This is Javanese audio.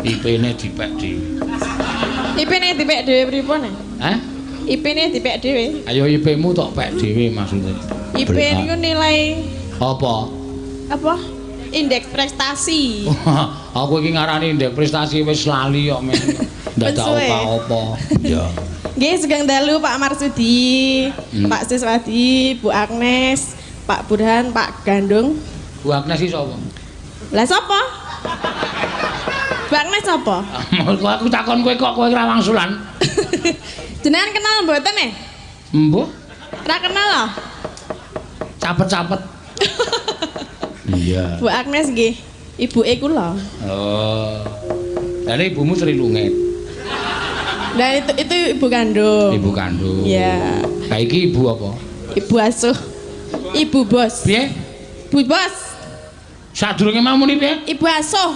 IP-ne dipek dhewe. IP-ne dipek dhewe pripun? Hah? IP-ne dipek dhewe. Ayo IP-mu tok pek dhewe maksudnya. IP niku nilai apa? Apa? Indeks prestasi. Aku iki ngarani indeks prestasi wis lali kok men. Ndadak apa-apa. Iya. Nggih, sugeng dalu Pak Marsudi, Pak Siswadi, Bu Agnes, Pak Burhan, Pak Gandung. Bu Agnes iki sapa? Lah sapa? Bu Agnes sapa? Aku takon kowe kok kowe ora wangsulan. Jenengan kenal mboten e? Mbuh. Ora kenal lho. Capet-capet. Iya. Bu Agnes nggih, ibuke kula. Oh. Lah ibumu Sri Lungit. Nah itu ibu kandung. Ibu kandung. Iya. Lah iki ibu apa? Ibu asuh. Ibu bos. Piye? Bu bos. Sadurunge mau muni piye? Ibu asuh.